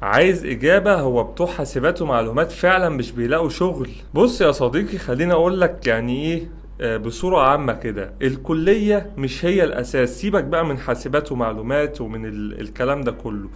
عايز إجابة؟ هو بتوع حاسبات ومعلومات فعلا مش بيلاقوا شغل؟ بص يا صديقي، خليني أقول لك يعني إيه. بصورة عامة كده الكلية مش هي الأساس. سيبك بقى من حاسبات ومعلومات ومن الكلام ده كله.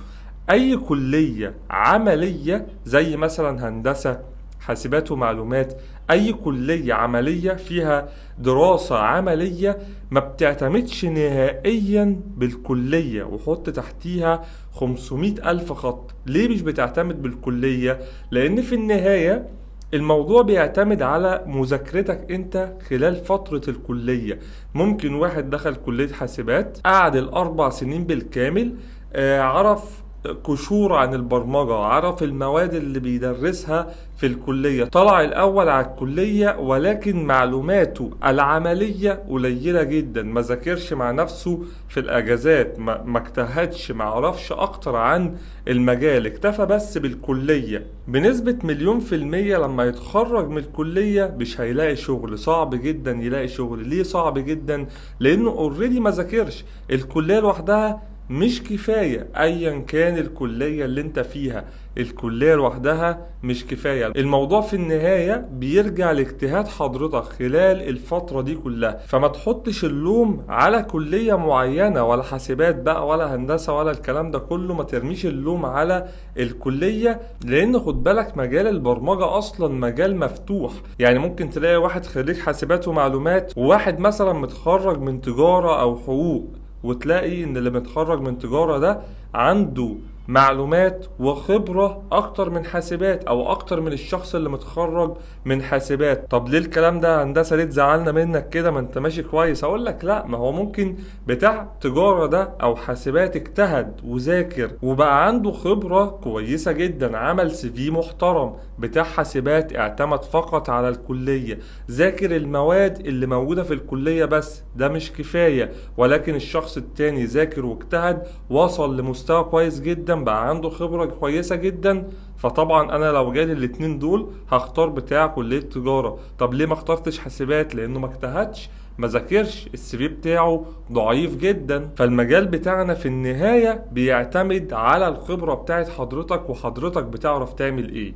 أي كلية عملية زي مثلا هندسة، حاسبات ومعلومات، أي كلية عملية فيها دراسة عملية ما بتعتمدش نهائيا بالكلية، وحط تحتيها 500 ألف خط. ليه مش بتعتمد بالكلية؟ لأن في النهاية الموضوع بيعتمد على مذاكرتك انت خلال فترة الكلية. ممكن واحد دخل كلية حاسبات قعد ال4 سنين بالكامل، عرف قشور عن البرمجة، عرف المواد اللي بيدرسها في الكلية، طلع الأول على الكلية، ولكن معلوماته العملية قليلة جدا، ما ذاكرش مع نفسه في الأجازات، ما اجتهدش، ما عرفش أكتر عن المجال، اكتفى بس بالكلية. بنسبة 1,000,000% لما يتخرج من الكلية مش هيلاقي شغل، صعب جدا يلاقي شغل. ليه صعب جدا؟ لأنه already ما ذاكرش. الكلية لوحدها مش كفاية، ايا كان الكلية اللي انت فيها، الكلية لوحدها مش كفاية. الموضوع في النهاية بيرجع لاجتهاد حضرتك خلال الفترة دي كلها. فما تحطش اللوم على كلية معينة، ولا حاسبات بقى ولا هندسة ولا الكلام ده كله، ما ترميش اللوم على الكلية، لان خد بالك مجال البرمجة اصلا مجال مفتوح. يعني ممكن تلاقي واحد خريج حاسبات ومعلومات وواحد مثلا متخرج من تجارة او حقوق، وتلاقي ان اللي متخرج من تجارة ده عنده معلومات وخبرة اكتر من حاسبات، او اكتر من الشخص اللي متخرج من حاسبات. طب ليه الكلام ده هندسة؟ ليه تزعلنا منك كده؟ ما انت ماشي كويس. اقول لك لا، ما هو ممكن بتاع تجارة ده او حاسبات اجتهد وذاكر وبقى عنده خبرة كويسة جدا، عمل CV محترم. بتاع حاسبات اعتمد فقط على الكلية، ذاكر المواد اللي موجودة في الكلية بس، ده مش كفاية. ولكن الشخص التاني ذاكر واجتهد، وصل لمستوى كويس جدا، بقى عنده خبرة كويسة جدا. فطبعا انا لو جالي الاتنين دول هختار بتاع كلية تجارة. طب ليه ما اخترتش حاسبات؟ لانه ما اجتهدش، ما ذاكرش، ال CV بتاعه ضعيف جدا. فالمجال بتاعنا في النهاية بيعتمد على الخبرة بتاعت حضرتك، وحضرتك بتعرف تعمل ايه.